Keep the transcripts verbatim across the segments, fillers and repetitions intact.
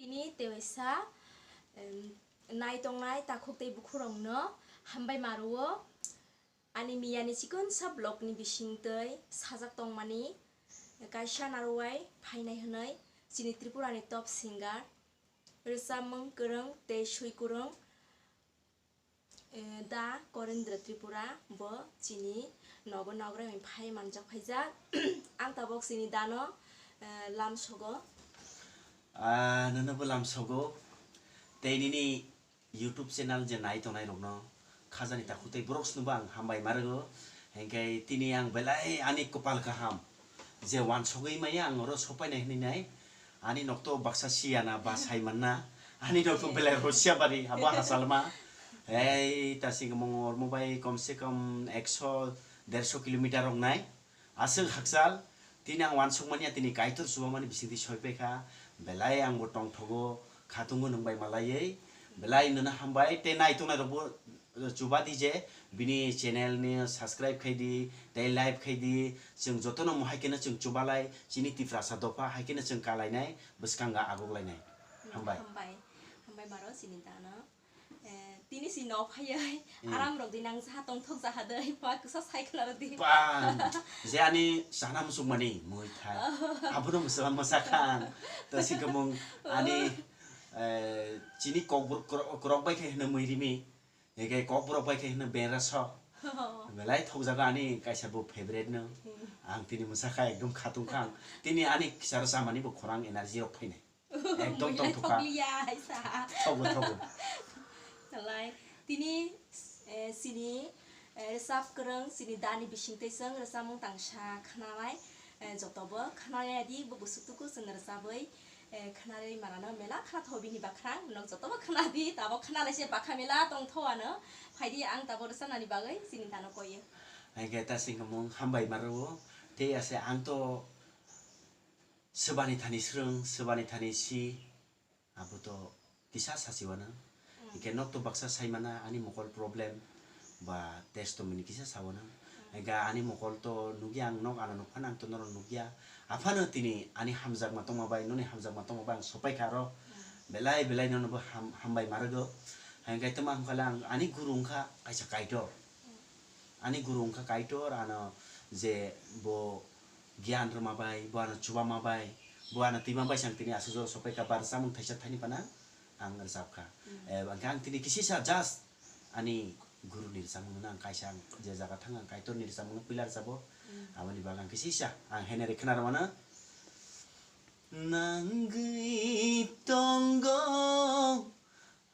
Tini tewaisa, em, nai tongnai takhuk tei bukhurokno hambai ma rwo. Ani miyani chikonsa vlogni bisingtwi sajak tongmani kaisa narwai phainai hwnwi chini Tripurani top singer, rwchapmung kwrwng tei swi kwrwng, eh, Da Korendra Tripura, bo chini nogo nograi phai manjak phaijak. Ang tabok chini dano, eh, lamsogo. Ah, nono bo lamsogo. Tei nini YouTube channel je nai tongnai rokno khajani takhuk tei borok swnbo ang hambai ma rwgo. Hinkhe tini ang belai ani kopal kaham je wansogwi maya ang oro sopainai hwnwi nai. Ani nokto baksa siyana ba saimanna. Ani nokto belai Russia bari abo hasalma. Ei ta singmung ormo bai komse kom ekso derso kilometer rok nai. Aswk hakchal, tini ang wansukmani ya, tini Kaitor chubamani bisingtwi soipaikha, belai angbo tongthogo, khatungo nwng bai malaiwi, belai nono hambai, tei naitongnai rokbo, eh, chubadi je, bini channel ni subscribe khaidi, tei like khaidi, chwng jotono mohai kheno chwng chubalai, chini Tiprasa dopha hai kheno chwng kalainai, bwskango agoklainai. Hambai. Hambai, hambai maro chini dano. Eh, tini si no phaiwi, hmm, aram rok di nang jaha tongthok jaha dei, pa kwsa sai khwna rw di. Bang, je ani sana musuk mani mui thai. Abono musuk masa khang. To si kemung ani, eh, chini kokbor-, kro-, krok bai khe hino mui rimi. Ege kokborok bai khe hino benra so. Belai thok jaga ani kaisa bo favorite no. Hmm. Ang tini musa kha ekdom khatung khang. Tini ani kisaro samani bo khorang energy rok phainai. Ekdom tong thok kha. Thokliya, hai sa. Thogo, thogo. Talai, tini, eh, sini, eh, rwchap kwrwng, sini dani bising tei chwng rwchapmung tangsa khnanai, eh, jotobo khnanai di, bo bwswk tuku chwng rwchapwi, eh, khnarwi manano mela khna tho bini bakhang, nok jotobo khna di, tabo khna lai se bakha mela tong tho ano, phai di ang tabo rwchapnani bagwi sini dano koyo. Hai khe ta singkhamung hambai maro, tei ase ang to Swbani thani swrwng, swbani thani si, abo to kisa sachi wanang. Mm. Hingke nok to baksa sai mana ani mokol problem ba test to mini kisa sa wanang. Mm. Hingke ani mokol to nugya ang nok ano nukphano ang to norok nugya. Aphano tini ani hamjakma tongma bai, noni hamjakma tongma bai ang sopai kha aro. Mm. Belai belai nono bo ham-, hambai ma rwgo. Hingke tamo hamkhe ang ani guru wngkha kaisa Kaitor. Mm. Ani guru wngkha Kaitor, ano je bo giyan rwma bai, bo ano chubama bai, bo ano twima bai sang tini aswk jora sopai kha, ba rwchapmung thaisa thaini phano ang rwchap kha. Mm. Eh, hwnkhe ang tini kisisa just ani guru ni rwchapmung no ang kaisa ang je jaga thang ang Kaitor ni rwchapmung no puila rwchabo. Mm. Aboni bagwi ang kisisa ang heneri khna rwmano. Nangwi tongo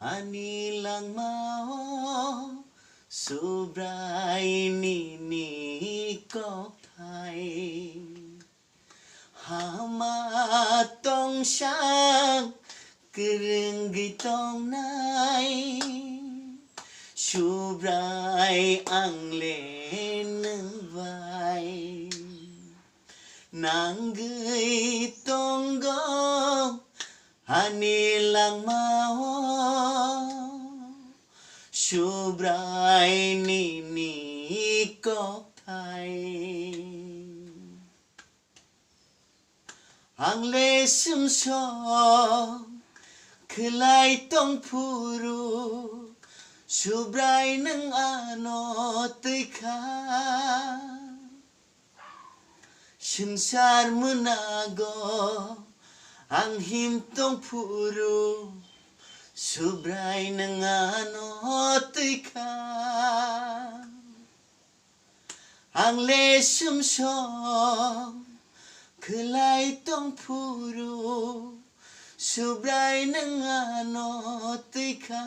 ani langmao Subrai nini kokthai. Hama tongsa kwrwngwi tongnai Subrai angle nwng bai. Nangwi tongo ani langmao Subrai nini kokthai. Angle sumsok khwlai tongphuru Subrai nwng ano twikha. Swngchar mwnago ang him tongphuru Subrai nwng ano twikha. Angle sumsok khwlai tongphuru Subrai nwng ano twikha.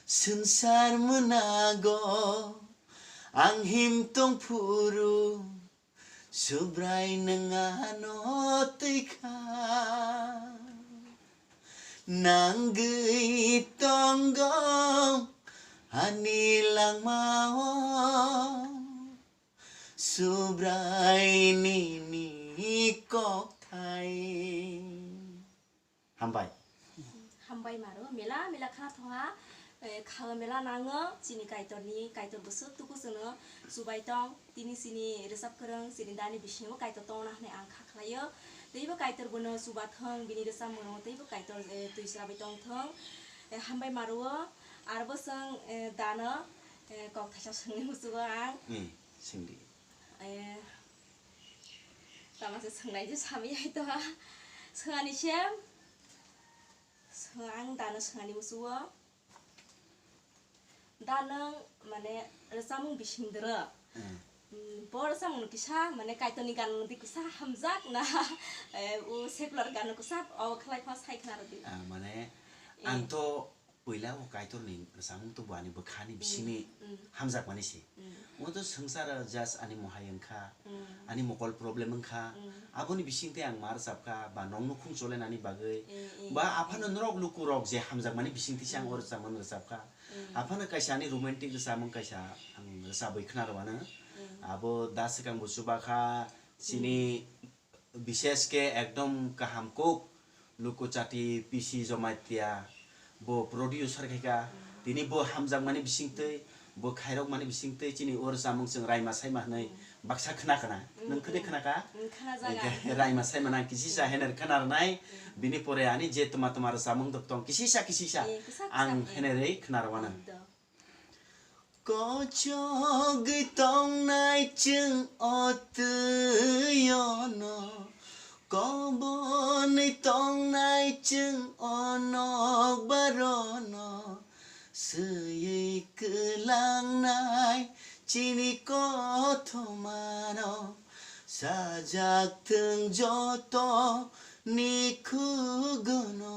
Swngchar mwnago ang him tongphuru Subrai nwng ano twikha. Nangwi tongo ani langmao Subrai nini kokthai. Hambai. Hambai maro, mela mela khna thongha, eh, kha mela nango, chini Kaitorni, Kaitor bwswk tuku chwngno chubai tong, tini chini rwchap kwrwng, chini dani bisingo Kaitor tongna hwnwi ang kha khlaio. Teibo Kaitor bono chubathwng, bini rwchapmungno teibo Kaitor, eh, twi chwrabai tongthwng. Eh, hambai maro, aro bo chwng, eh, dano, eh, kok thaisa swngwi muchugo ang. Hmm, swngdi. Eh, tama se swngnai je sami hai to ha. Swngani se, swng-, ang dano swngani muchugo. Da nwng, mane, rwchapmung bising doro. Hmm. Mm, bo rwchapmung no kisa, mane, Kaitorni gan no di kisa hamjak na, eh, o secular gan no kisa, o khlai pha sai khna rw di. Ah, mane, eh, ang to puila o Kaitorni rwchapmung to bo ani bwkhani bisingni, mm, hamjakmani se. Mm. O to swngchar just ani mohai wngkha. Mm. Ani mokol problem wngkha, mm, aboni bisingtwi ang ma rwchapkha, ba nokno khung cholenani bagwi, eh, eh, ba aphano, eh, norok lukurok je hamjakmani bisingtwi se ang, mm, o rwchapmani rwchapkha. Mm. Aphano kaisa ani romantic rwchapmung kaisa ang rwchapwi khna rwmano. Mm. Abo da swkang bo chubakha, chini, mm, bishesh khe ekdom kaham kok Luku Chati P C Jamatia bo producer khaika, tini bo hamjakmani bisingtwi, bo khairokmani bisingtwi chini o rwchapmung chwng Raima Saima hwnwi baksa khna khna. Nwng khede khna kha? Khna jaga. Raima Saima nang kisisa hener khna rwnai, bini pore ani je tuma tuma rwchapmung dok tong kisisa kisisa ang henerwi khna rwmano. Kochogwi tongnai chwng o twi-o no, kobonwi tongnai chwng o nokbar-o no, swiwi kwlangnai chini kothoma no, sajak thwng joto ni khugo no.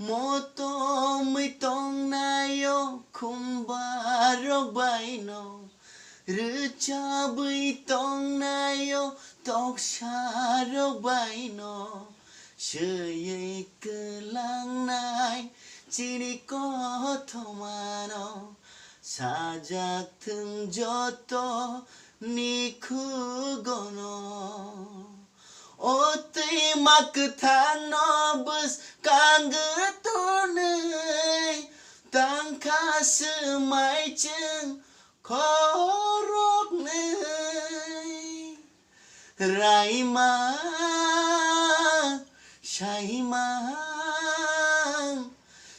Motomwi tongnaio khumbarok baino, rwchabwi tongnaio toksarok baino, swiwi kwlangnai chini kothomano, sajak thwng joto ni khugono. O twima kwthangno bwskang gwnwi tangkha swmai chwng khoroknwi. Raima, saima,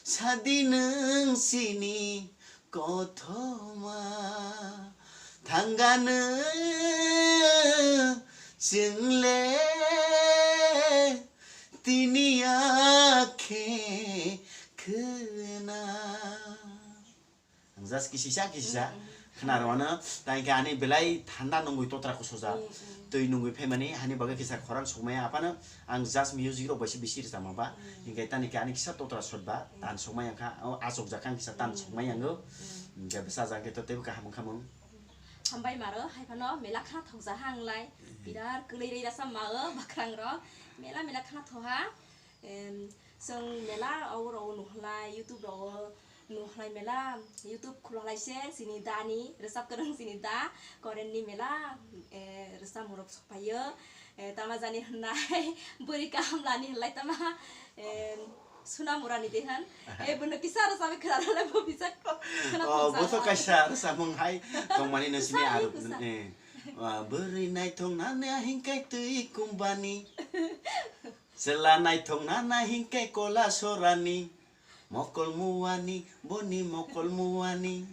sadi nwng sini kothoma thangano chwngle tini akhe khwna. Ang just kisisa kisisa khwna rwano, tangkhe ani belai thanda nungwi totra kusoja, twi nungwi phaimani hani bagwi kisa khorang sokmaya aphano. Ang just music rok baisa bisi rwchapma ba, hinkhe tani khe ani kisa totra sot ba tan sokmai ang kha, o achukjak ang kisa tan sokmai ango. Hinkhe bwsajak khe to teibo kaham wngkha mung. Hambai maro, hai phano mela khna thokjaha ang lai. Birar kwlwi rwi rasa ma o bakrang rok. Mela mela khna thoha. Em, chwng mela o rok nuhlai, YouTube rok nuhlai mela, YouTube khulolai se chini da ni rwchap kwrwng chini da Koren ni mela, eh, rwchapmung rok sokphaio. Eh, tama jani hwnai bwrwi kaham lani hwnlai tama, eh, Suna Murani de hwn. Eh, bono kisa rwchapwi khwna rwlai bo bijak khwna thokjak. Oh, bo to kaisa rwchapmung hai tongmani no sini. Kwsa, aro, kwsa. Eh, ah, bwrwi naithok nani ahingkai twi kumbani. Chwla naithok nana hingkai kola sorani. Mokol muani, boni mokol muani.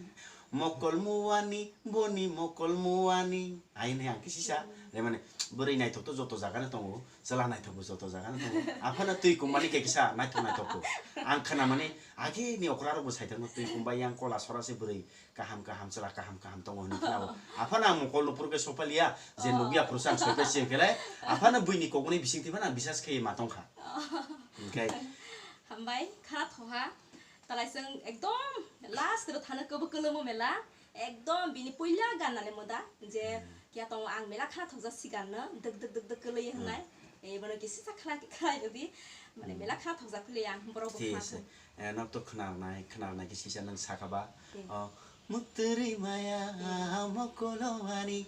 Mokol muani, boni mokol muani. Aini ang kisisa. Remane, bwrwi naithok to joto jagano tongo. Chwla naithok bo joto jagano tongo. Aphano twi kumbani khe kisa naithok naithok bo. Ang khwnamani, age ni okra rok bo saithangno twi kumbai yang kola sora se bwrwi. Kaham kaham chwla kaham kaham tongo hwnwi khnao. Aphano ang mokol nw phuru khe sopaliya, je nukya phuru se ang soipai se hwnkhe le, aphano buini kokni bisingtwi phano ang bisas khe ma tongkha. Hwnkhe hambai khana thoha. Talai chwng ekdom last ro thana kwbw kwlwmo mela. Ekdom bini puila gan nale moda je kiya tongo ang mela khana thokjak sigan no dwk dwk dwk dwk kwlwi hwnai. Ebono kisi sa khana khlai rwdi. Mane mela khana thokjak phili ang borok bo khana thok. Eh, nok to khwnarnai, khwnarnai khe sisa nwng sakha ba? Hmm. Oh, muktwrwi maya mokolo ani,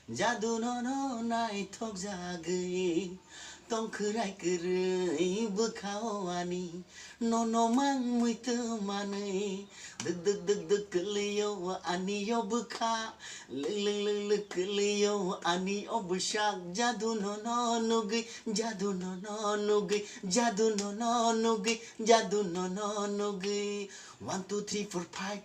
jadu nono naithok jagwi, Tongkhwrai kwrwi bwkhao ani, nono mang muitu manwi. Dwk dwk dwk dwk kwlwio ani o bwkha. Lwk lwk lwk lwk kwlwio ani o bwsak. Jadu nono nugwi, jadu nono nugwi, jadu nono nugwi, jadu nono nugwi. One, two, three, four, five.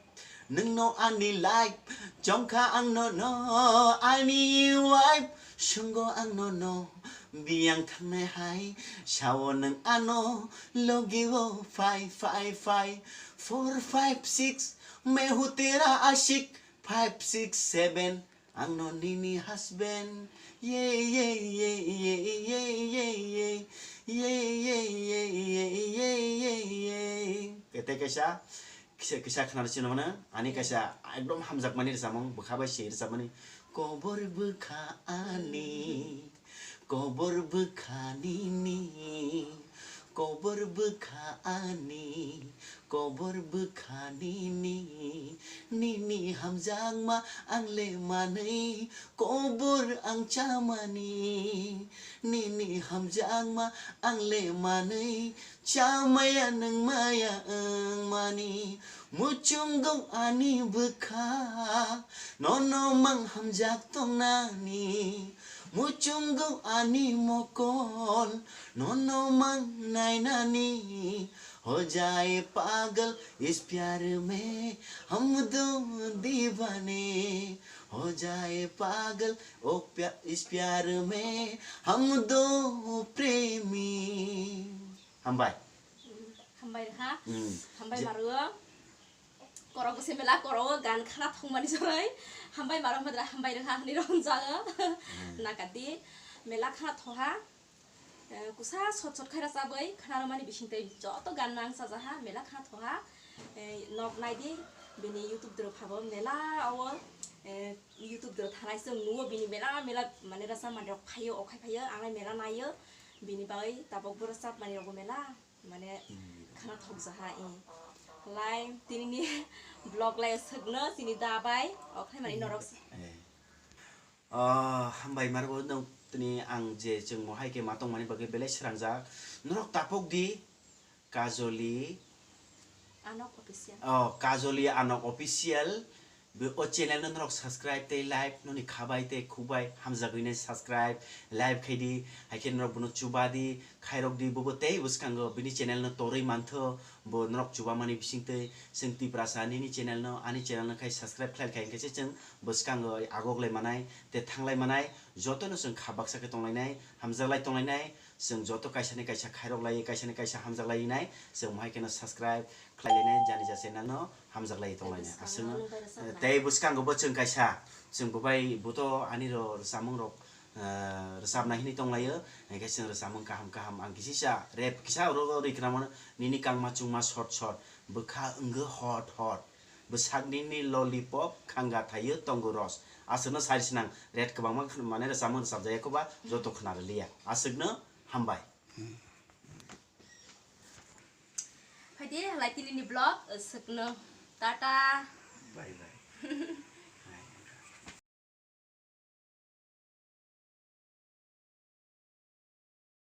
Nwngno ani life, chongkha ang nono ani wife, swngo ang nono biyang thangnai hai, sao nwng ano logio phai phai phai. Four, five, six, main hu tera aashik, five, six, seven, ang no nini husband. Ye ye ye ye ye ye ye ye ye ye ye ye ye ye ye. Kete kaisa, kisa kisa khna rwchino mano. Ani kaisa ekdom hamjakmani rwchapmung, bwkha bai se rwchapmani. Kobor bwkha ani, kobor bwkha nini, kobor bwkha ani, kobor bwkha nini, nini hamjakma ang le manwi, kobor ang chamani, nini hamjakma ang le manwi, chamaya nwng maya wngmani. Muchungo ani bwkha, nono mang hamjak tongnani. Muchungo ani mokol, nono mang nainani. Ho jaye pagal is pyar mein hum do deewane. Ho jaye pagal o pya-, is pyar mein hum do premi. Hambai. Hambai ha. Hmm. Hambai Je- maruo. Korok se mela koro gan khana thongmani jorai. Hambai maro madra hambai rwha hwnwi rw hwnjago. Hmm. Nakadi mela khana thoha. Eh, kusa sot sot khaira chabai khana romani bising tei joto gan nang chajaha mela khana thoha. Eh, nok naidi bini YouTube doro phabo mela o, eh, YouTube doro thanai chwng nuo bini mela mela mane rasa mani rok phaio okhai phaio anai mela naio bini bagwi tabok boro chap mani rogo mela. Mane khana thokjaha i. Lai tinini vlog lai swkno chini da bai. Okhai mani norok. Eh. Ah, hambai marbo nung tini ang je chwng mohai ke matong mani bagwi belai srangjak. Norok tapok di Kajoli. Anok official. Oh, Kajoli Anok official. Be o channel no norok subscribe tei like noni khabai tei khukbai hamjagwi nai subscribe, like khai di, hai khe norok bono chuba di, khairok di, bobo tei bwskango bini channel no torwi mantho, bo norok chubamani bisingtwi chwng Tiprasa nini channel no, ani channel no khai subscribe khlai khai khe se chwng bwskango agoklai manai tei thanglai manai, jotono chwng kha baksa khe tonglainai, hamjaklai tonglainai. Chwng joto kaisani kaisa khairok lai, kaisani kaisa hamjak lai nai, chwng mohai kheno subscribe khlai lai nai, jani ja channel no hamjak lai tong lai nai. Aswk no, tei bwskango bo chwng kaisa, chwng bo bai bo to ani ro rwchapmung rok, eh, rwchapna hini tong lai o, hingkhe chwng rwchapmung kaham kaham ang kisa sa rap kisa oro ri khna mano, nini kangma chungma short short, bwkha wngwi hot hot. Bwsakni ni lollipop khanga thaio tongo ros. Aswkno sari sinang red kwbangma khn-, mane rwchapmung rwchapjak ya koba joto khna rwliya. Aswkno hambai. Phaidi halai tini ni vlog, aswkno. Tata. Bye bye.